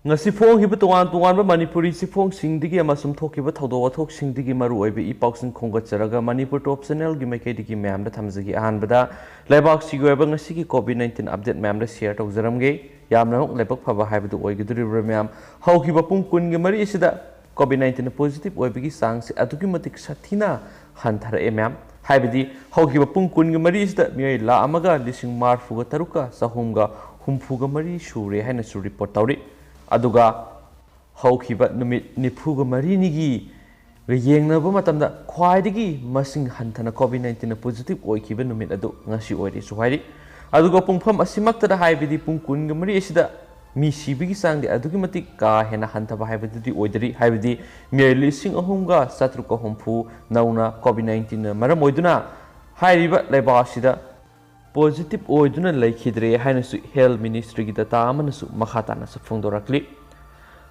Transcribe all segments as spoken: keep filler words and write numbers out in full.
ꯉꯁꯤ ꯐꯣꯡꯈꯤꯕ ꯇꯣꯉꯥꯟ ꯇꯣꯉꯥꯟꯕ ꯃꯅꯤꯄꯨꯔꯤ ꯆꯦꯐꯣꯡꯁꯤꯡꯗꯒꯤ ꯑꯃꯁꯨꯡ ꯊꯣꯛꯈꯤꯕ ꯊꯧꯗꯣꯛ ꯋꯥꯊꯣꯛꯁꯤꯡꯗꯒꯤ ꯃꯔꯨꯑꯣꯏꯕ ꯏ ꯄꯥꯎꯁꯤꯡ ꯈꯣꯝꯒꯠꯆꯔꯒ ꯃꯅꯤꯄꯨꯔ ꯇꯣꯞ ꯆꯦꯅꯦꯜꯒꯤ ꯃꯥꯏꯀꯩꯗꯒꯤ ꯃꯌꯥꯝꯗ ꯊꯝꯖꯒꯦ꯫ ꯑꯍꯥꯟꯕꯗ ꯂꯩꯕꯥꯛꯁꯤꯒꯤ ꯑꯣꯏꯕ ꯉꯁꯤꯒꯤ ꯀꯣꯚꯤꯗ ꯅꯥꯏꯟꯇꯤꯟ ꯑꯞꯗꯦꯠ ꯃꯌꯥꯝꯗ ꯁꯤꯌꯔ ꯇꯧꯖꯔꯝꯒꯦ꯫ ꯌꯥꯝꯅꯃꯛ ꯂꯥꯏꯕꯛ ꯐꯕ ꯍꯥꯏꯕꯗꯨ ꯑꯣꯏꯒꯗꯧꯔꯤꯕ꯭ꯔꯥ ꯃꯌꯥꯝ? ꯍꯧꯈꯤꯕ ꯄꯨꯡ ꯀꯨꯟꯒ ꯃꯔꯤ ꯑꯁꯤꯗ ꯀꯣꯚꯤꯗ ꯅꯥꯏꯟꯇꯤꯟ ꯄꯣꯖꯤꯇꯤꯚ ꯑꯣꯏꯕꯒꯤ ꯆꯥꯡꯁꯤ ꯑꯗꯨꯛꯀꯤ ꯃꯇꯤꯛ ꯁꯥꯊꯤꯅ ꯍꯟꯊꯔꯛꯑꯦ ꯃꯌꯥꯝ꯫ ꯍꯥꯏꯕꯗꯤ ꯍꯧꯈꯤꯕ ꯄꯨꯡ ꯀꯨꯟꯒ ꯃꯔꯤ ꯑꯁꯤꯗ ꯃꯤꯑꯣꯏ ꯂꯥꯈ ꯑꯃꯒ ꯂꯤꯁꯤꯡ ꯃꯔꯤꯐꯨꯒ ꯇꯔꯨꯛꯀ ꯆꯍꯨꯝꯒ ꯍꯨꯝꯐꯨꯒ ꯃꯔꯤ ꯁꯨꯔꯦ ꯍꯥꯏꯅꯁꯨ ꯔꯤꯄꯣꯔꯠ ꯇꯧꯔꯤ꯫ ꯑꯗꯨꯒ ꯍꯧꯈꯤꯕ ꯅꯨꯃꯤꯠ ꯅꯤꯐꯨꯒ ꯃꯔꯤꯅꯤꯒꯤ ꯌꯦꯡꯅꯕ ꯃꯇꯝꯗ ꯈ꯭ꯋꯥꯏꯗꯒꯤ ꯃꯁꯤꯡ ꯍꯟꯊꯅ ꯀꯣꯚꯤꯗ ꯅꯥꯏꯟꯇꯤꯟꯅ ꯄꯣꯖꯤꯇꯤꯚ ꯑꯣꯏꯈꯤꯕ ꯅꯨꯃꯤꯠ ꯑꯗꯨ ꯉꯁꯤ ꯑꯣꯏꯔꯦꯁꯨ ꯍꯥꯏꯔꯤ꯫ ꯑꯗꯨꯒ ꯄꯨꯡꯐꯝ ꯑꯁꯤꯃꯛꯇꯗ, ꯍꯥꯏꯕꯗꯤ ꯄꯨꯡ ꯀꯨꯟꯒ ꯃꯔꯤ ꯑꯁꯤꯗ ꯃꯤ ꯁꯤꯕꯒꯤ ꯆꯥꯡꯗꯤ ꯑꯗꯨꯛꯀꯤ ꯃꯇꯤꯛ ꯀꯥ ꯍꯦꯟꯅ ꯍꯟꯊꯕ ꯍꯥꯏꯕꯗꯨꯗꯤ ꯑꯣꯏꯗꯔꯤ, ꯍꯥꯏꯕꯗꯤ ꯃꯤꯑꯣꯏ ꯂꯤꯁꯤꯡ ꯑꯍꯨꯝꯒ ꯆꯥꯇ꯭ꯔꯨꯛꯀ ꯍꯨꯝꯐꯨ ꯅꯧꯅ ꯀꯣꯚꯤꯗ ꯅꯥꯏꯟꯇꯤꯟꯅ ꯃꯔꯝ ꯑꯣꯏꯗꯨꯅ ꯍꯥꯏꯔꯤꯕ ꯂꯩꯕꯥꯛ ꯑꯁꯤꯗ ꯄꯣꯖꯤꯇꯤꯚ ꯑꯣꯏꯗꯨꯅ ꯂꯩꯈꯤꯗ꯭ꯔꯦ ꯍꯥꯏꯅꯁꯨ ꯍꯦꯜꯊ ꯃꯤꯅꯤꯁꯇ꯭ꯔꯤꯒꯤ ꯗꯇꯥ ꯑꯃꯅꯁꯨ ꯃꯈꯥ ꯇꯥꯅꯁꯨ ꯐꯣꯡꯗꯣꯔꯛꯂꯤ꯫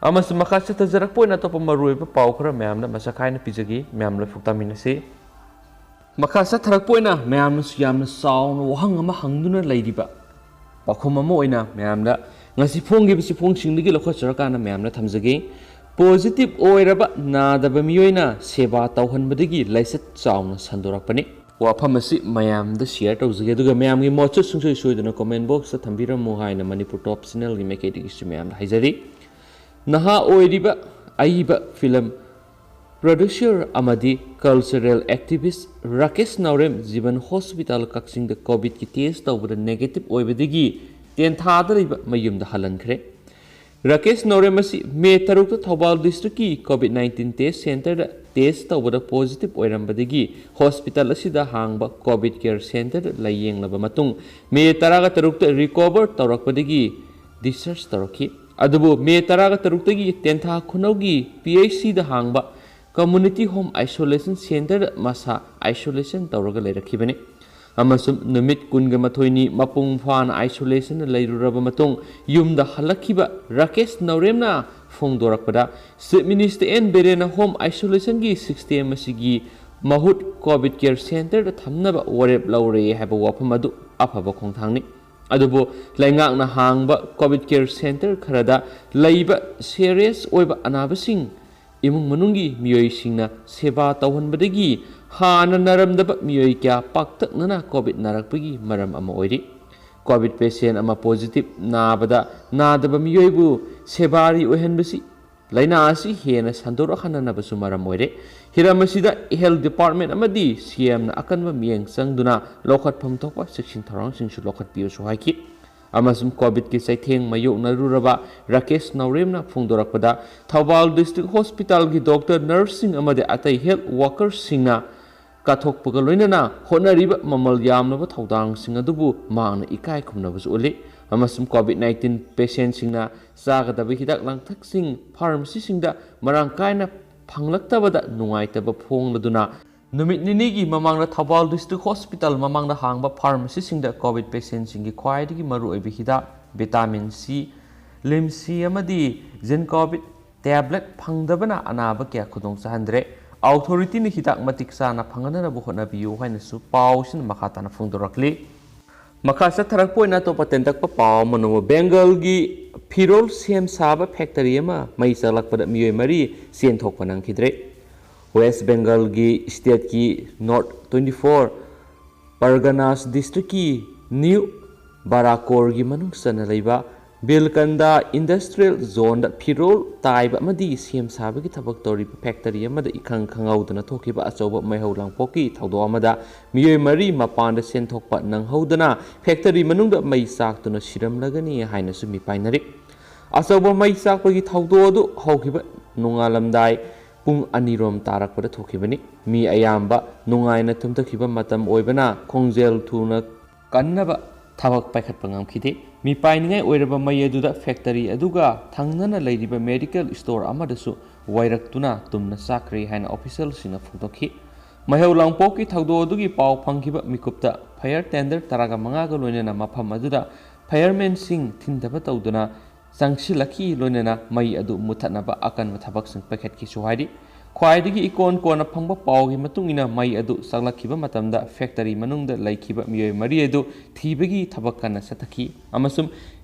ꯑꯃꯁꯨꯡ ꯃꯈꯥ ꯆꯠꯊꯖꯔꯛꯄ ꯑꯣꯏꯅ ꯑꯇꯣꯞꯄ ꯃꯔꯨꯑꯣꯏꯕ ꯄꯥꯎ ꯈꯔ ꯃꯌꯥꯝꯗ ꯃꯁꯛ ꯈꯥꯏꯅ ꯄꯤꯖꯒꯦ꯫ ꯃꯌꯥꯝ ꯂꯣꯏꯐꯨꯛ ꯇꯥꯃꯤꯟꯅꯁꯤ꯫ ꯃꯈꯥ ꯆꯠꯊꯔꯛꯄ ꯑꯣꯏꯅ ꯃꯌꯥꯝꯅꯁꯨ ꯌꯥꯝꯅ ꯆꯥꯎꯅ ꯋꯥꯍꯪ ꯑꯃ ꯍꯪꯗꯨꯅ ꯂꯩꯔꯤꯕ ꯄꯥꯎꯈꯨꯝ ꯑꯃ ꯑꯣꯏꯅ ꯃꯌꯥꯝꯗ ꯉꯁꯤ ꯐꯣꯡꯈꯤꯕ ꯆꯦꯐꯣꯡꯁꯤꯡꯗꯒꯤ ꯂꯧꯈꯠꯆꯔꯀꯥꯟꯗ ꯃꯌꯥꯝꯗ ꯊꯝꯖꯒꯦ꯫ ꯄꯣꯖꯤꯇꯤꯚ ꯑꯣꯏꯔꯕ ꯅꯥꯗꯕ ꯃꯤꯑꯣꯏꯅ ꯁꯦꯕꯥ ꯇꯧꯍꯟꯕꯗꯒꯤ ꯂꯥꯏꯆꯠ ꯆꯥꯎꯅ ꯁꯟꯗꯣꯔꯛꯄꯅꯤ꯫ ꯋꯥꯐꯝ ꯑꯁꯤ ꯃꯌꯥꯝꯗ ꯁꯤꯌꯔ ꯇꯧꯖꯒꯦ, ꯑꯗꯨꯒ ꯃꯌꯥꯝꯒꯤ ꯃꯣꯠꯁꯨ ꯁꯨꯡꯁꯣꯏ ꯁꯣꯏꯗꯅ ꯀꯣꯃꯦꯟ ꯕꯣꯛꯁꯇ ꯊꯝꯕꯤꯔꯝꯃꯨ ꯍꯥꯏꯅ ꯃꯅꯤꯄꯨꯔ ꯇꯣꯞ ꯆꯦꯅꯦꯜꯒꯤ ꯃꯥꯏꯀꯩꯗꯒꯤꯁꯨ ꯃꯌꯥꯝꯗ ꯍꯥꯏꯖꯔꯤ꯫ ꯅꯍꯥ ꯑꯣꯏꯔꯤꯕ ꯑꯏꯕ ꯐꯤꯂꯝ ꯄ꯭ꯔꯣꯗ꯭ꯌꯨꯁꯔ ꯑꯃꯗꯤ ꯀꯜꯆꯔꯦꯜ ꯑꯦꯛꯇꯤꯚꯤꯁ ꯔꯥꯀꯦꯁ ꯅꯥꯎꯔꯦꯝ ꯖꯤꯕꯟ ꯍꯣꯁꯄꯤꯇꯥꯜ ꯀꯛꯆꯤꯡꯗ ꯀꯣꯚꯤꯗꯀꯤ ꯇꯦꯁ ꯇꯧꯕꯗ ꯅꯦꯒꯦꯇꯤꯚ ꯑꯣꯏꯕꯗꯒꯤ ꯇꯦꯟꯊꯥꯗ ꯂꯩꯕ ꯃꯌꯨꯝꯗ ꯍꯜꯍꯟꯈ꯭ꯔꯦ꯫ ꯔꯥꯀꯦꯁ ꯅꯥꯎꯔꯦꯝ ꯑꯁꯤ ꯃꯦ ꯇꯔꯨꯛꯇ ꯊꯧꯕꯥꯜ ꯗꯤꯁꯇ꯭ꯔꯤꯛꯀꯤ ꯀꯣꯚꯤꯗ ꯅꯥꯏꯟꯇꯤꯟ ꯇꯦꯁ ꯁꯦꯟꯇꯔꯗ ꯇꯦꯁ ꯇꯧꯕꯗ ꯄꯣꯖꯤꯇꯤꯚ ꯑꯣꯏꯔꯝꯕꯗꯒꯤ ꯍꯣꯁꯄꯤꯇꯥꯜ ꯑꯁꯤꯗ ꯍꯥꯡꯕ ꯀꯣꯚꯤꯗ ꯀꯦꯌꯔ ꯁꯦꯟꯇꯔꯗ ꯂꯥꯌꯦꯡꯂꯕ ꯃꯇꯨꯡ ꯃꯦ ꯇꯔꯥꯒ ꯇꯔꯨꯛꯇ ꯔꯤꯀꯣꯚꯔ ꯇꯧꯔꯛꯄꯗꯒꯤ ꯗꯤꯁꯆꯥꯔꯖ ꯇꯧꯔꯛꯈꯤ꯫ ꯑꯗꯨꯕꯨ ꯃꯦ ꯇꯔꯥꯒ ꯇꯔꯨꯛꯇꯒꯤ ꯇꯦꯟꯊꯥ ꯈꯨꯅꯧꯒꯤ ꯄꯤ ꯑꯩꯆ ꯁꯤꯗ ꯍꯥꯡꯕ ꯀꯝꯃ꯭ꯌꯨꯅꯤꯇꯤ ꯍꯣꯝ ꯑꯥꯏꯁꯣꯂꯦꯁꯟ ꯁꯦꯟꯇꯔꯗ ꯃꯁꯥ ꯑꯥꯏꯁꯣꯂꯦꯁꯟ ꯇꯧꯔꯒ ꯂꯩꯔꯛꯈꯤꯕꯅꯤ꯫ ꯑꯃꯁꯨꯡ ꯅꯨꯃꯤꯠ ꯀꯨꯟꯒ ꯃꯥꯊꯣꯏꯅꯤ ꯃꯄꯨꯡ ꯐꯥꯅ ꯑꯥꯏꯁꯣꯂꯦꯁꯟꯗ ꯂꯩꯔꯨꯔꯕ ꯃꯇꯨꯡ ꯌꯨꯝꯗ ꯍꯜꯂꯛꯈꯤꯕ ꯔꯥꯀꯦꯁ ꯅꯥꯎꯔꯦꯝꯅ ꯐꯣꯡꯗꯣꯔꯛꯄꯗ, ꯆꯤꯐ ꯃꯤꯅꯤꯁꯇꯔ ꯑꯦꯟ ꯕꯤꯔꯦꯟꯅ ꯍꯣꯝ ꯑꯥꯏꯁꯣꯂꯦꯁꯟꯒꯤ ꯁꯤꯁꯇꯦꯝ ꯑꯁꯤꯒꯤ ꯃꯍꯨꯠ ꯀꯣꯚꯤꯗ ꯀꯦꯌꯔ ꯁꯦꯟꯇꯔꯗ ꯊꯝꯅꯕ ꯋꯥꯔꯦꯞ ꯂꯧꯔꯦ ꯍꯥꯏꯕ ꯋꯥꯐꯝ ꯑꯗꯨ ꯑꯐꯕ ꯈꯣꯡꯊꯥꯡꯅꯤ꯫ ꯑꯗꯨꯕꯨ ꯂꯩꯉꯥꯛꯅ ꯍꯥꯡꯕ ꯀꯣꯚꯤꯗ ꯀꯦꯌꯔ ꯁꯦꯟꯇꯔ ꯈꯔꯗ ꯂꯩꯕ ꯁꯦꯔꯤꯌꯁ ꯑꯣꯏꯕ ꯑꯅꯥꯕꯁꯤꯡ, ꯏꯃꯨꯡ ꯃꯅꯨꯡꯒꯤ ꯃꯤꯑꯣꯏꯁꯤꯡꯅ ꯁꯦꯕꯥ ꯇꯧꯍꯟꯕꯗꯒꯤ ꯍꯥꯟꯅ ꯅꯥꯔꯝꯗꯕ ꯃꯤꯑꯣꯏ ꯀꯌꯥ ꯄꯥꯛꯇꯛꯅꯅ ꯀꯣꯚꯤꯗ ꯅꯥꯔꯛꯄꯒꯤ ꯃꯔꯝ ꯑꯃ ꯑꯣꯏꯔꯤ꯫ ꯀꯣꯚꯤꯗ ꯄꯦꯁꯦꯟ ꯑꯃ ꯄꯣꯖꯤꯇꯤꯚ ꯅꯥꯕꯗ ꯅꯥꯗꯕ ꯃꯤꯑꯣꯏꯕꯨ ꯁꯦꯕꯥꯔꯤ ꯑꯣꯏꯍꯟꯕꯁꯤ ꯂꯥꯏꯅꯥ ꯑꯁꯤ ꯍꯦꯟꯅ ꯁꯟꯗꯣꯔꯛꯍꯟꯅꯅꯕꯁꯨ ꯃꯔꯝ ꯑꯣꯏꯔꯦ꯫ ꯍꯤꯔꯝ ꯑꯁꯤꯗ ꯍꯦꯜꯊ ꯗꯤꯄꯥꯔꯠꯃꯦꯟ ꯑꯃꯗꯤ ꯁꯤ ꯑꯦꯝꯅ ꯑꯀꯟꯕ ꯃꯤꯠꯌꯦꯡ ꯆꯪꯗꯨꯅ ꯂꯧꯈꯠꯐꯝ ꯊꯣꯛꯄ ꯆꯦꯛꯁꯤꯟ ꯊꯧꯔꯥꯡꯁꯤꯡꯁꯨ ꯂꯧꯈꯠꯄꯤꯌꯨꯁꯨ ꯍꯥꯏꯈꯤ꯫ ꯑꯃꯁꯨꯡ ꯀꯣꯚꯤꯗꯀꯤ ꯆꯩꯊꯦꯡ ꯃꯥꯌꯣꯛꯅꯔꯨꯔꯕ ꯔꯥꯀꯦꯁ ꯅꯥꯎꯔꯦꯝꯅ ꯐꯣꯡꯗꯣꯔꯛꯄꯗ, ꯊꯧꯕꯥꯜ ꯗꯤꯁꯇ꯭ꯔꯤꯛ ꯍꯣꯁꯄꯤꯇꯥꯜꯒꯤ ꯗꯣꯛꯇꯔ, ꯅꯔꯁꯁꯤꯡ ꯑꯃꯗꯤ ꯑꯇꯩ ꯍꯦꯜꯊ ꯋꯥꯔꯀꯔꯁꯤꯡꯅ ꯀꯠꯊꯣꯛꯄꯒ ꯂꯣꯏꯅꯅ ꯍꯣꯠꯅꯔꯤꯕ ꯃꯃꯜ ꯌꯥꯝꯂꯕ ꯊꯧꯗꯥꯡꯁꯤꯡ ꯑꯗꯨꯕꯨ ꯃꯍꯥꯛꯅ ꯏꯀꯥꯏ ꯈꯨꯝꯅꯕꯁꯨ ꯎꯠꯂꯤ꯫ ꯑꯃꯁꯨꯡ ꯀꯣꯚꯤꯗ ꯅꯥꯏꯟꯇꯤꯟ ꯄꯦꯁꯦꯟꯁꯤꯡꯅ ꯆꯥꯒꯗꯕ ꯍꯤꯗꯥꯛ ꯂꯥꯡꯊꯛꯁꯤꯡ ꯐꯥꯔꯃꯥꯁꯤꯁꯤꯡꯗ ꯃꯔꯥꯡ ꯀꯥꯏꯅ ꯐꯪꯂꯛꯇꯕꯗ ꯅꯨꯡꯉꯥꯏꯇꯕ ꯐꯣꯡꯂꯗꯨꯅ, ꯅꯨꯃꯤꯠ ꯅꯤꯅꯤꯒꯤ ꯃꯃꯥꯡꯗ ꯊꯧꯕꯥꯜ ꯗꯤꯁꯇ꯭ꯔꯤꯛ ꯍꯣꯁꯄꯤꯇꯥꯜ ꯃꯃꯥꯡꯗ ꯍꯥꯡꯕ ꯐꯥꯔꯃꯥꯁꯤꯁꯤꯡꯗ ꯀꯣꯚꯤꯗ ꯄꯦꯁꯦꯟꯁꯤꯡꯒꯤ ꯈ꯭ꯋꯥꯏꯗꯒꯤ ꯃꯔꯨꯑꯣꯏꯕ ꯍꯤꯗꯥꯛ ꯚꯤꯇꯥꯃꯤꯟ ꯁꯤ, ꯂꯤꯝ ꯁꯤ ꯑꯃꯗꯤ ꯖꯤꯟꯀꯣꯚꯤꯠ ꯇꯦꯕ꯭ꯂꯦꯠ ꯐꯪꯗꯕꯅ ꯑꯅꯥꯕ ꯀꯌꯥ ꯈꯨꯗꯣꯡ ꯆꯥꯍꯟꯗ꯭ꯔꯦ꯫ ꯑꯣꯊꯣꯔꯤꯇꯤꯅ ꯍꯤꯗꯥꯛ ꯃꯇꯤꯛ ꯆꯥꯅ ꯐꯪꯍꯟꯅꯕ ꯍꯣꯠꯅꯕꯤꯌꯨ ꯍꯥꯏꯅꯁꯨ ꯄꯥꯎꯁꯤꯅ ꯃꯈꯥ ꯇꯥꯅ ꯐꯣꯡꯗꯣꯔꯛꯂꯤ꯫ ꯃꯈꯥ ꯆꯠꯊꯔꯛꯄ ꯑꯣꯏꯅ ꯑꯇꯣꯞꯄ ꯇꯦꯟꯇꯛꯄ ꯄꯥꯎ ꯑꯃꯅ, ꯕꯦꯡꯒꯜꯒꯤ ꯐꯤꯔꯣꯜ ꯁꯦꯝ ꯁꯥꯕ ꯐꯦꯛꯇꯔꯤ ꯑꯃ ꯃꯩ ꯆꯥꯛꯂꯛꯄꯗ ꯃꯤꯑꯣꯏ ꯃꯔꯤ ꯆꯦꯟꯊꯣꯛꯄ ꯅꯪꯈꯤꯗ꯭ꯔꯦ꯫ ꯋꯦꯁ ꯕꯦꯡꯒꯜꯒꯤ ꯁ꯭ꯇꯦꯠꯀꯤ ꯅꯣꯔꯠ ꯇ꯭ꯋꯦꯟꯇꯤ ꯐꯣꯔ ꯄꯔꯒꯅꯥꯁ ꯗꯤꯁꯇ꯭ꯔꯤꯛꯀꯤ ꯅ꯭ꯌꯨ ꯕꯥꯔꯥꯀꯣꯔꯒꯤ ꯃꯅꯨꯡ ꯆꯟꯅ ꯂꯩꯕ ꯕꯤꯜꯀꯟꯗꯥ ꯏꯟꯗꯁꯇ꯭ꯔꯤꯌꯦꯜ ꯖꯣꯟꯗ ꯐꯤꯔꯣꯜ ꯇꯥꯏꯕ ꯑꯃꯗꯤ ꯁꯦꯝ ꯁꯥꯕꯒꯤ ꯊꯕꯛ ꯇꯧꯔꯤꯕ ꯐꯦꯛꯇꯔꯤ ꯑꯃꯗ ꯏꯈꯪ ꯈꯪꯍꯧꯗꯅ ꯊꯣꯛꯈꯤꯕ ꯑꯆꯧꯕ ꯃꯩꯍꯧ ꯂꯥꯡꯄꯣꯛꯀꯤ ꯊꯧꯗꯣꯛ ꯑꯃꯗ ꯃꯤꯑꯣꯏ ꯃꯔꯤ ꯃꯄꯥꯟꯗ ꯆꯦꯟꯊꯣꯛꯄ ꯅꯪꯍꯧꯗꯅ ꯐꯦꯛꯇꯔꯤ ꯃꯅꯨꯡꯗ ꯃꯩ ꯆꯥꯛꯇꯨꯅ ꯁꯤꯔꯝꯂꯒꯅꯤ ꯍꯥꯏꯅꯁꯨ ꯃꯤꯄꯥꯏꯅꯔꯤ꯫ ꯑꯆꯧꯕ ꯃꯩ ꯆꯥꯛꯄꯒꯤ ꯊꯧꯗꯣꯛ ꯑꯗꯨ ꯍꯧꯈꯤꯕ ꯅꯣꯡꯉꯥꯜꯂꯝꯗꯥꯏ ꯄꯨꯡ ꯑꯅꯤꯔꯣꯝ ꯇꯥꯔꯛꯄꯗ ꯊꯣꯛꯈꯤꯕꯅꯤ꯫ ꯃꯤ ꯑꯌꯥꯝꯕ ꯅꯨꯡꯉꯥꯏꯅ ꯇꯨꯝꯊꯈꯤꯕ ꯃꯇꯝ ꯑꯣꯏꯕꯅ ꯈꯣꯡꯖꯦꯜ ꯊꯨꯅ ꯀꯟꯅꯕ ꯊꯕꯛ ꯄꯥꯏꯈꯠꯄ ꯉꯝꯈꯤꯗꯦ꯫ ꯃꯤꯄꯥꯏꯅꯤꯡꯉꯥꯏ ꯑꯣꯏꯔꯕ ꯃꯩ ꯑꯗꯨꯗ ꯐꯦꯛꯇꯔꯤ ꯑꯗꯨꯒ ꯊꯪꯅꯅ ꯂꯩꯔꯤꯕ ꯃꯦꯗꯤꯀꯦꯜ ꯁ꯭ꯇꯣꯔ ꯑꯃꯗꯁꯨ ꯋꯥꯏꯔꯛꯇꯨꯅ ꯇꯨꯝꯅ ꯆꯥꯛꯈ꯭ꯔꯦ ꯍꯥꯏꯅ ꯑꯣꯐꯤꯁꯤꯌꯦꯜꯁꯤꯡꯅ ꯐꯣꯡꯗꯣꯛꯈꯤ꯫ ꯃꯩꯍꯧ ꯂꯥꯡꯄꯣꯛꯀꯤ ꯊꯧꯗꯣꯛ ꯑꯗꯨꯒꯤ ꯄꯥꯎ ꯐꯪꯈꯤꯕ ꯃꯤꯀꯨꯞꯇ ꯐꯥꯌꯔ ꯇꯦꯟꯗꯔ ꯇꯔꯥꯒ ꯃꯉꯥꯒ ꯂꯣꯏꯅꯅ ꯃꯐꯝ ꯑꯗꯨꯗ ꯐꯥꯌꯔꯃꯦꯟꯁꯤꯡ ꯊꯤꯟꯊꯕ ꯇꯧꯗꯨꯅ ꯆꯪꯁꯤꯜꯂꯛꯈꯤ, ꯂꯣꯏꯅꯅ ꯃꯩ ꯑꯗꯨ ꯃꯨꯊꯠꯅꯕ ꯑꯀꯟꯕ ꯊꯕꯛꯁꯤꯡ ꯄꯥꯏꯈꯠꯈꯤꯁꯨ ꯍꯥꯏꯔꯤ꯫ ꯈ꯭ꯋꯥꯏꯗꯒꯤ ꯏꯀꯣꯟ ꯀꯣꯟꯅ ꯐꯪꯕ ꯄꯥꯎꯒꯤ ꯃꯇꯨꯡ ꯏꯟꯅ, ꯃꯩ ꯑꯗꯨ ꯆꯥꯛꯂꯛꯈꯤꯕ ꯃꯇꯝꯗ ꯐꯦꯛꯇꯔꯤ ꯃꯅꯨꯡꯗ ꯂꯩꯈꯤꯕ ꯃꯤꯑꯣꯏ ꯃꯔꯤ ꯑꯗꯨ ꯊꯤꯕꯒꯤ ꯊꯕꯛ ꯀꯟꯅ ꯆꯠꯊꯈꯤ ꯑꯃꯁꯨꯡ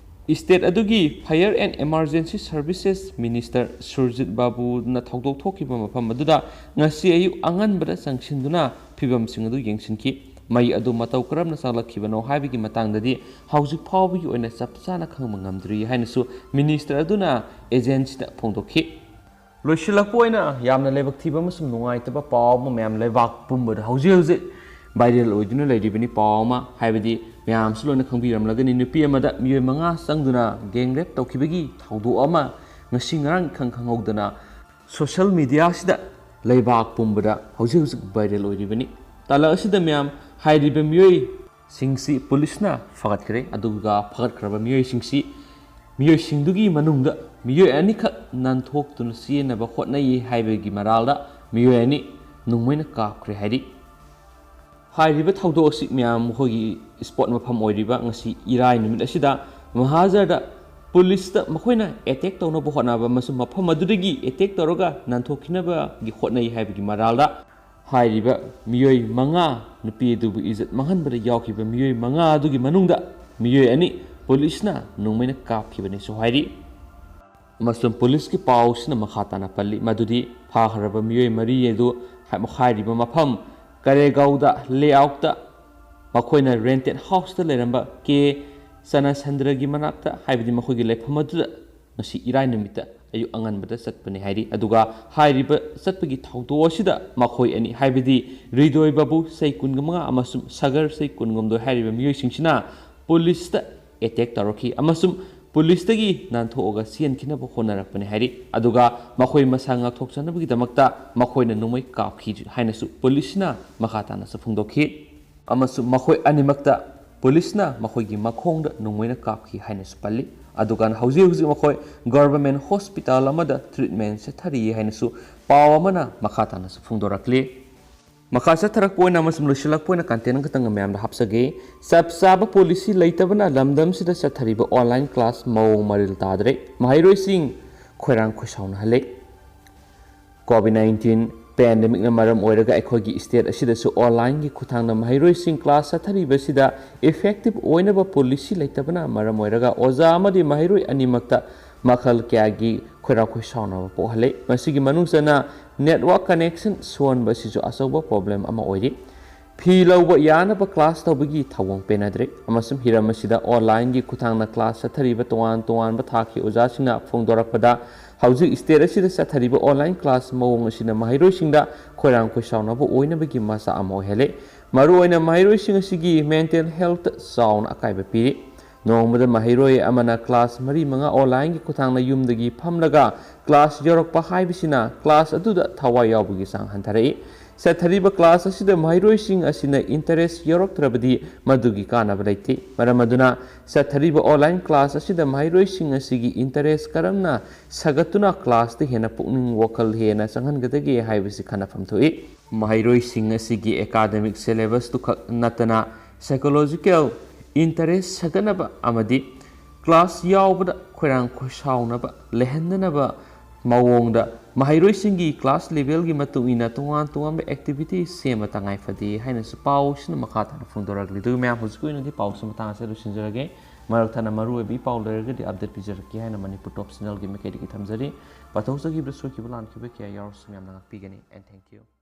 state ꯑꯗꯨꯒꯤ Fire and Emergency Services Minister Surjit ꯕꯥꯕꯨꯅ ꯊꯧꯗꯣꯛ ꯊꯣꯛꯈꯤꯕ ꯃꯐꯝ ꯑꯗꯨꯗ ꯉꯁꯤ ꯑꯌꯨꯛ ꯑꯉꯟꯕꯗ ꯆꯪꯁꯤꯟꯗꯨꯅ ꯐꯤꯕꯝꯁꯤꯡ ꯑꯗꯨ ꯌꯦꯡꯁꯤꯟꯈꯤ꯫ ꯃꯩ ꯑꯗꯨ ꯃꯇꯧ ꯀꯔꯝꯅ ꯆꯥꯛꯂꯛꯈꯤꯕꯅꯣ ꯍꯥꯏꯕꯒꯤ ꯃꯇꯥꯡꯗꯗꯤ ꯍꯧꯖꯤꯛ ꯐꯥꯎꯕꯒꯤ ꯑꯣꯏꯅ ꯆꯞ ꯆꯥꯅ ꯈꯪꯕ ꯉꯝꯗ꯭ꯔꯤ ꯍꯥꯏꯅꯁꯨ minister ꯑꯗꯨꯅ agencyꯗ ꯐꯣꯡꯗꯣꯛꯈꯤ꯫ ꯂꯣꯏꯁꯤꯜꯂꯛꯄ ꯑꯣꯏꯅ ꯌꯥꯝꯅ ꯂꯥꯏꯕꯛ ꯊꯤꯕ ꯑꯃꯁꯨꯡ ꯅꯨꯡꯉꯥꯏꯇꯕ ꯄꯥꯎ ꯑꯃ ꯃꯌꯥꯝ ꯂꯩꯕꯥꯛ ꯄꯨꯝꯕꯗ ꯍꯧꯖꯤꯛ ꯍꯧꯖꯤꯛ viral ꯑꯣꯏꯗꯨꯅ ꯂꯩꯔꯤꯕꯅꯤ꯫ ꯄꯥꯎ ꯑꯃ ꯍꯥꯏꯕꯗꯤ ꯃꯌꯥꯝꯁꯨ ꯂꯣꯏꯅ ꯈꯪꯕꯤꯔꯝꯂꯒꯅꯤ, ꯅꯨꯄꯤ ꯑꯃꯗ ꯃꯤꯑꯣꯏ ꯃꯉꯥ ꯆꯪꯗꯨꯅ gang rape ꯇꯧꯈꯤꯕꯒꯤ ꯊꯧꯗꯣꯛ ꯑꯃ ꯉꯁꯤ ꯉꯔꯥꯡ ꯏꯈꯪ ꯈꯪꯍꯧꯗꯅ social mediaꯁꯤꯗ ꯂꯩꯕꯥꯛ ꯄꯨꯝꯕꯗ ꯍꯧꯖꯤꯛ ꯍꯧꯖꯤꯛ viral ꯑꯣꯏꯔꯤꯕꯅꯤ꯫ ꯇꯥꯂꯛ ꯑꯁꯤꯗ ꯃꯌꯥꯝ ꯍꯥꯏꯔꯤꯕ ꯃꯤꯑꯣꯏ ꯁꯤꯡꯁꯤ ꯄꯨꯂꯤꯁꯅ ꯐꯒꯠꯈ꯭ꯔꯦ꯫ ꯑꯗꯨꯒ ꯐꯒꯠꯈ꯭ꯔꯕ ꯃꯤꯑꯣꯏꯁꯤꯡꯁꯤ, ꯃꯤꯑꯣꯏꯁꯤꯡꯗꯨꯒꯤ ꯃꯅꯨꯡꯗ ꯃꯤꯑꯣꯏ ꯑꯅꯤꯈꯛ ꯅꯥꯟꯊꯣꯛꯇꯨꯅ ꯆꯦꯟꯅꯕ ꯍꯣꯠꯅꯩ ꯍꯥꯏꯕꯒꯤ ꯃꯔꯥꯜꯗ ꯃꯤꯑꯣꯏ ꯑꯅꯤ ꯅꯣꯡꯃꯩꯅ ꯀꯥꯞꯈ꯭ꯔꯦ ꯍꯥꯏꯔꯤ꯫ ꯍꯥꯏꯔꯤꯕ ꯊꯧꯗꯣꯛ ꯑꯁꯤ ꯃꯌꯥꯝ ꯃꯈꯣꯏꯒꯤ spot ꯃꯐꯝ ꯑꯣꯏꯔꯤꯕ ꯉꯁꯤ ꯏꯔꯥꯏ ꯅꯨꯃꯤꯠ ꯑꯁꯤꯗ ꯃꯍꯥꯖꯔꯗ ꯄꯨꯂꯤꯁꯇ ꯃꯈꯣꯏꯅ attack ꯇꯧꯅꯕ ꯍꯣꯠꯅꯕ ꯑꯃꯁꯨꯡ ꯃꯐꯝ ꯑꯗꯨꯗꯒꯤ attack ꯇꯧꯔꯒ ꯅꯥꯟꯊꯣꯛꯈꯤꯅꯕꯒꯤ ꯍꯣꯠꯅꯩ ꯍꯥꯏꯕꯒꯤ ꯃꯔꯥꯜꯗ ꯍꯥꯏꯔꯤꯕ ꯃꯤꯑꯣꯏ ꯃꯉꯥ, ꯅꯨꯄꯤ ꯑꯗꯨꯕꯨ ꯏꯖꯠ ꯃꯥꯡꯍꯟꯕꯗ ꯌꯥꯎꯈꯤꯕ ꯃꯤꯑꯣꯏ ꯃꯉꯥ ꯑꯗꯨꯒꯤ ꯃꯅꯨꯡꯗ ꯃꯤꯑꯣꯏ ꯑꯅꯤ ꯄꯨꯂꯤꯁꯅ ꯅꯣꯡꯃꯩꯅ ꯀꯥꯞꯈꯤꯕꯅꯤꯁꯨ ꯍꯥꯏꯔꯤ꯫ ꯑꯃꯁꯨꯡ ꯄꯨꯂꯤꯁꯀꯤ ꯄꯥꯎꯁꯤꯅ ꯃꯈꯥ ꯇꯥꯅ ꯄꯜꯂꯤ ꯃꯗꯨꯗꯤ ꯐꯥꯈ꯭ꯔꯕ ꯃꯤꯑꯣꯏ ꯃꯔꯤ ꯑꯗꯨ ꯍꯥꯏꯔꯤꯕ ꯃꯐꯝ ꯀꯔꯦꯒꯥꯎꯗ layoutꯇ ꯃꯈꯣꯏꯅ rented houseꯇ ꯂꯩꯔꯝꯕ ꯀꯦ ꯆꯅꯁꯟꯗ꯭ꯔꯒꯤ ꯃꯅꯥꯛꯇ, ꯍꯥꯏꯕꯗꯤ ꯃꯈꯣꯏꯒꯤ ꯂꯩꯐꯝ ꯑꯗꯨꯗ ꯉꯁꯤ ꯏꯔꯥꯏ ꯅꯨꯃꯤꯠꯇ ꯑꯌꯨꯛ ꯑꯉꯟꯕꯗ ꯆꯠꯄꯅꯤ ꯍꯥꯏꯔꯤ꯫ ꯑꯗꯨꯒ ꯍꯥꯏꯔꯤꯕ ꯆꯠꯄꯒꯤ ꯊꯧꯗꯣꯛ ꯑꯁꯤꯗ ꯃꯈꯣꯏ ꯑꯅꯤ, ꯍꯥꯏꯕꯗꯤ ꯔꯤꯗꯣꯏ ꯕꯥꯕꯨ ꯆꯍꯤ ꯀꯨꯟꯒ ꯃꯉꯥ ꯑꯃꯁꯨꯡ ꯁꯒꯔ ꯆꯍꯤ ꯀꯨꯟꯍꯨꯝꯗꯣꯏ ꯍꯥꯏꯔꯤꯕ ꯃꯤꯑꯣꯏꯁꯤꯡꯁꯤꯅ ꯄꯨꯂꯤꯁꯇ attack ꯇꯧꯔꯛꯈꯤ ꯑꯃꯁꯨꯡ ꯄꯨꯂꯤꯁꯇꯒꯤ ꯅꯥꯟꯊꯣꯛꯑꯒ ꯆꯦꯟꯈꯤꯅꯕ ꯍꯣꯠꯅꯔꯛꯄꯅꯤ ꯍꯥꯏꯔꯤ꯫ ꯑꯗꯨꯒ ꯃꯈꯣꯏ ꯃꯁꯥ ꯉꯥꯛꯊꯣꯛꯆꯅꯕꯒꯤꯗꯃꯛꯇ ꯃꯈꯣꯏꯅ ꯅꯣꯡꯃꯩ ꯀꯥꯞꯈꯤ ꯍꯥꯏꯅꯁꯨ ꯄꯨꯂꯤꯁꯅ ꯃꯈꯥ ꯇꯥꯅꯁꯨ ꯐꯣꯡꯗꯣꯛꯈꯤ꯫ ꯑꯃꯁꯨꯡ ꯃꯈꯣꯏ ꯑꯅꯤꯃꯛꯇ ꯄꯨꯂꯤꯁꯅ ꯃꯈꯣꯏꯒꯤ ꯃꯈꯣꯡꯗ ꯅꯣꯡꯃꯩꯅ ꯀꯥꯞꯈꯤ ꯍꯥꯏꯅꯁꯨ ꯄꯜꯂꯤ꯫ ꯑꯗꯨꯒ ꯍꯧꯖꯤꯛ ꯍꯧꯖꯤꯛ ꯃꯈꯣꯏ government hospital ꯑꯃꯗ treatment ꯆꯠꯊꯔꯤ ꯍꯥꯏꯅꯁꯨ ꯄꯥꯎ ꯑꯃꯅ ꯃꯈꯥ ꯇꯥꯅꯁꯨ ꯐꯣꯡꯗꯣꯔꯛꯂꯤ꯫ ꯃꯈꯥ ꯆꯠꯊꯔꯛꯄ ꯑꯣꯏꯅ ꯑꯃꯁꯨꯡ ꯂꯣꯏꯁꯤꯜꯂꯛꯄ ꯑꯣꯏꯅ content ꯑꯃꯈꯛꯇꯪ ꯃꯌꯥꯝꯗ ꯍꯥꯞꯆꯒꯦ꯫ ꯆꯞ ꯆꯥꯕ policy ꯂꯩꯇꯕꯅ ꯂꯝꯗꯝꯁꯤꯗ ꯆꯠꯊꯔꯤꯕ online class ꯃꯑꯣꯡ ꯃꯔꯤꯜ ꯇꯥꯗ꯭ꯔꯦ꯫ ꯃꯍꯩꯔꯣꯏꯁꯤꯡ ꯈꯣꯏꯔꯥꯡ ꯈꯣꯏꯁꯥꯎꯅꯍꯜꯂꯦ꯫ ꯀꯣꯚꯤꯗ ꯅꯥꯏꯟꯇꯤꯟ ꯄꯦꯟꯗꯦꯃꯤꯛꯅ ꯃꯔꯝ ꯑꯣꯏꯔꯒ ꯑꯩꯈꯣꯏꯒꯤ ꯁ꯭ꯇꯦꯠ ꯑꯁꯤꯗꯁꯨ ꯑꯣꯟꯂꯥꯏꯟꯒꯤ ꯈꯨꯠꯊꯥꯡꯗ ꯃꯍꯩꯔꯣꯏꯁꯤꯡ ꯀ꯭ꯂꯥꯁ ꯆꯠꯊꯔꯤꯕꯁꯤꯗ ꯏꯐꯦꯛꯇꯤꯚ ꯑꯣꯏꯅꯕ ꯄꯣꯂꯤꯁꯤ ꯂꯩꯇꯕꯅ ꯃꯔꯝ ꯑꯣꯏꯔꯒ ꯑꯣꯖꯥ ꯑꯃꯗꯤ ꯃꯍꯩꯔꯣꯏ ꯑꯅꯤꯃꯛꯇ ꯃꯈꯜ ꯀꯌꯥꯒꯤ ꯈꯣꯏꯔꯥꯡ ꯈꯣꯏꯁꯥꯎꯅꯕ ꯄꯣꯛꯍꯜꯂꯦ꯫ ꯃꯁꯤꯒꯤ ꯃꯅꯨꯡ ꯆꯟꯅ ꯅꯦꯠꯋꯥꯔꯛ ꯀꯅꯦꯛꯁꯟ ꯁꯣꯟꯕ ꯑꯁꯤꯁꯨ ꯑꯆꯧꯕ ꯄ꯭ꯔꯣꯕ꯭ꯂꯦꯝ ꯑꯃ ꯑꯣꯏꯔꯤ꯫ ꯐꯤ ꯂꯧꯕ ꯌꯥꯅꯕ ꯀ꯭ꯂꯥꯁ ꯇꯧꯕꯒꯤ ꯊꯧꯑꯣꯡ ꯄꯦꯟꯅꯗ꯭ꯔꯦ, ꯑꯃꯁꯨꯡ ꯍꯤꯔꯝ ꯑꯁꯤꯗ ꯑꯣꯟꯂꯥꯏꯟꯒꯤ ꯈꯨꯠꯊꯥꯡꯗ ꯀ꯭ꯂꯥꯁ ꯆꯠꯊꯔꯤꯕ ꯇꯣꯉꯥꯟ ꯇꯣꯉꯥꯟꯕ ꯊꯥꯛꯀꯤ ꯑꯣꯖꯥꯁꯤꯡꯅ ꯐꯣꯡꯗꯣꯔꯛꯄꯗ, ꯍꯧꯖꯤꯛ ꯁ꯭ꯇꯦꯠ ꯑꯁꯤꯗ ꯆꯠꯊꯔꯤꯕ ꯑꯣꯟꯂꯥꯏꯟ ꯀ꯭ꯂꯥꯁ ꯃꯑꯣꯡ ꯑꯁꯤꯅ ꯃꯍꯩꯔꯣꯏꯁꯤꯡꯗ ꯈꯣꯏꯔꯥꯡ ꯈꯣꯏꯁꯥꯎꯅꯕ ꯑꯣꯏꯅꯕꯒꯤ ꯃꯆꯥꯛ ꯑꯃ ꯑꯣꯏꯍꯜꯂꯦ꯫ ꯃꯔꯨꯑꯣꯏꯅ ꯃꯍꯩꯔꯣꯏꯁꯤꯡ ꯑꯁꯤꯒꯤ ꯃꯦꯟꯇꯦꯜ ꯍꯦꯜꯊꯇ ꯆꯥꯎꯅ ꯑꯀꯥꯏꯕ ꯄꯤꯔꯤ꯫ ꯅꯣꯡꯃꯗ ꯃꯍꯩꯔꯣꯏ ꯑꯃꯅ ꯀ꯭ꯂꯥꯁ ꯃꯔꯤ ꯃꯉꯥ ꯑꯣꯟꯂꯥꯏꯟꯒꯤ ꯈꯨꯠꯊꯥꯡꯗ ꯌꯨꯝꯗꯒꯤ ꯐꯝꯂꯒ ꯀ꯭ꯂꯥꯁ ꯌꯧꯔꯛꯄ ꯍꯥꯏꯕꯁꯤꯅ ꯀ꯭ꯂꯥꯁ ꯑꯗꯨꯗ ꯊꯋꯥꯏ ꯌꯥꯎꯕꯒꯤ ꯆꯥꯡ ꯍꯟꯊꯔꯛꯏ꯫ ꯆꯠꯊꯔꯤꯕ ꯀ꯭ꯂꯥꯁ ꯑꯁꯤꯗ ꯃꯍꯩꯔꯣꯏꯁꯤꯡ ꯑꯁꯤꯅ ꯏꯟꯇꯔꯦꯁ ꯌꯥꯎꯔꯛꯇ꯭ꯔꯕꯗꯤ ꯃꯗꯨꯒꯤ ꯀꯥꯟꯅꯕ ꯂꯩꯇꯦ꯫ ꯃꯔꯝ ꯑꯗꯨꯅ ꯆꯠꯊꯔꯤꯕ ꯑꯣꯟꯂꯥꯏꯟ ꯀ꯭ꯂꯥꯁ ꯑꯁꯤꯗ ꯃꯍꯩꯔꯣꯏꯁꯤꯡ ꯑꯁꯤꯒꯤ ꯏꯟꯇꯔꯦꯁ ꯀꯔꯝꯅ ꯁꯥꯒꯠꯇꯨꯅ ꯀ꯭ꯂꯥꯁꯇ ꯍꯦꯟꯅ ꯄꯨꯛꯅꯤꯡ ꯋꯥꯈꯜ ꯍꯦꯟꯅ ꯆꯪꯍꯟꯒꯗꯒꯦ ꯍꯥꯏꯕꯁꯤ ꯈꯟꯅꯐꯝ ꯊꯣꯛꯏ꯫ ꯃꯍꯩꯔꯣꯏꯁꯤꯡ ꯑꯁꯤꯒꯤ ꯑꯦꯀꯥꯗꯃꯤꯛ ꯁꯦꯂꯦꯕꯁꯇꯨ ꯈꯛ ꯅꯠꯇꯅ ꯁꯥꯏꯀꯣꯂꯣꯖꯤꯀꯦꯜ ꯏꯟꯇꯔꯦꯁ ꯁꯥꯒꯠꯅꯕ ꯑꯃꯗꯤ ꯀ꯭ꯂꯥꯁ ꯌꯥꯎꯕꯗ ꯈꯣꯏꯔꯥꯡ ꯈꯣꯏꯁꯥꯎꯅꯕ ꯂꯩꯍꯟꯗꯅꯕ ꯃꯑꯣꯡꯗ ꯃꯍꯩꯔꯣꯏꯁꯤꯡꯒꯤ ꯀ꯭ꯂꯥꯁ ꯂꯦꯚꯦꯜꯒꯤ ꯃꯇꯨꯡ ꯏꯟꯅ ꯇꯣꯉꯥꯟ ꯇꯣꯉꯥꯟꯕ ꯑꯦꯛꯇꯤꯚꯤꯇꯤ ꯁꯦꯝꯕ ꯇꯉꯥꯏ ꯐꯗꯦ ꯍꯥꯏꯅꯁꯨ ꯄꯥꯎꯁꯤꯅ ꯃꯈꯥ ꯇꯥꯅ ꯐꯣꯡꯗꯣꯔꯛꯂꯤ꯫ ꯑꯗꯨꯒ ꯃꯌꯥꯝ, ꯍꯧꯖꯤꯛꯀꯤ ꯑꯣꯏꯅꯗꯤ ꯄꯥꯎꯁꯤ ꯃꯇꯥꯡ ꯑꯁꯤꯗ ꯂꯣꯏꯁꯤꯟꯖꯔꯒꯦ꯫ ꯃꯔꯛ ꯊꯠꯅ ꯃꯔꯨꯑꯣꯏꯕ ꯏ ꯄꯥꯎ ꯂꯩꯔꯒꯗꯤ ꯑꯞꯗꯦꯠ ꯄꯤꯖꯔꯛꯀꯦ ꯍꯥꯏꯅ ꯃꯅꯤꯄꯨꯔ ꯇꯣꯞ ꯆꯦꯅꯦꯜꯒꯤ ꯃꯥꯏꯀꯩꯗꯒꯤ ꯊꯝꯖꯔꯤ꯫ ꯄꯥꯊꯣꯛꯆꯈꯤꯕꯗ ꯁꯣꯏꯈꯤꯕ ꯂꯥꯟꯈꯤꯕ ꯀꯌꯥ ꯌꯥꯎꯔꯁꯨ ꯃꯌꯥꯝꯅ ꯉꯥꯛꯄꯤꯒꯅꯤ꯫ And thank you.